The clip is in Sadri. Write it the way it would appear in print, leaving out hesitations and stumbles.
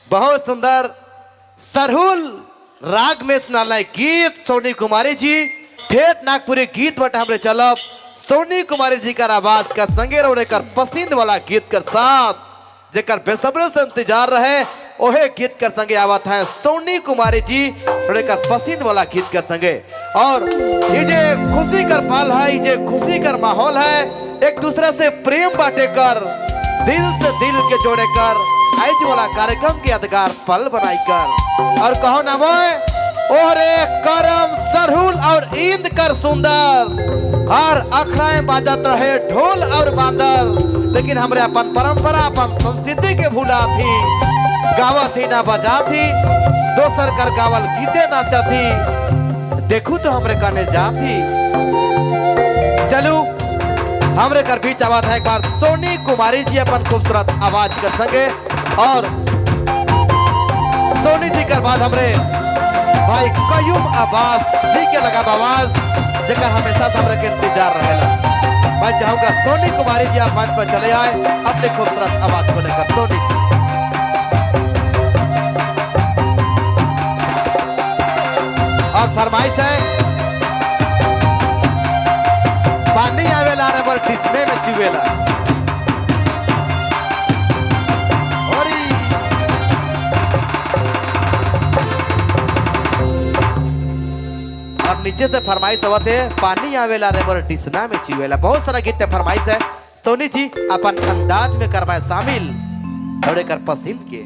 बहुत सुंदर सरहुल राग में सुनाला गीत सोनी कुमारी जी। ठेठ नागपुरी गीत बट हमरे चलब सोनी कुमारी जी कर आवाज का संगे रोने कर पसंद वाला गीत कर साथ जेकर बेसब्री से इंतजार रहे ओहे गीत कर संगे आवत है सोनी कुमारी जी रोने कर पसंद वाला गीत कर संगे। और ये जे खुशी कर पल है, ये जे खुशी कर माहौल है, एक दूसरे से प्रेम बांटे कर, दिल से दिल के जोड़े कर आज वाला कार्यक्रम के यादगार पल बनाई कर। और कहो ना मोए ओहरे करम सरहुल और ईंद कर सुंदर, हर अखराए बाजत रहे ढोल और बांदर, लेकिन हमरे अपन परंपरा अपन संस्कृति के भूला थी, गावत थी ना बजा थी, दोसर कर गावल गीते नाचा थी, देखू तो हमरे कने जा थी। चलू हमरे कर बीच आवाज है एक बार सोनी कुमारी जी अपन खूबसूरत आवाज कर संगे। और सोनी जी कर बाद हमरे भाई कयूम अब्बास जी के लगा आवाज जेकर हमेशा से हमरे के इंतजार रहेला। मैं चाहूंगा सोनी कुमारी जी आप मंच पर चले आए अपने खूबसूरत आवाज को लेकर। सोनी जी और फरमाइश है पानी आवेला रे पर डिस्मे में चुवेला। और नीचे से फरमाइश आवत है पानी आवेला रे पर डिसना में चुवेला। बहुत सारा गीत फरमाइश है सोनी जी अपन अंदाज में करवाए शामिल और एक पसंद के।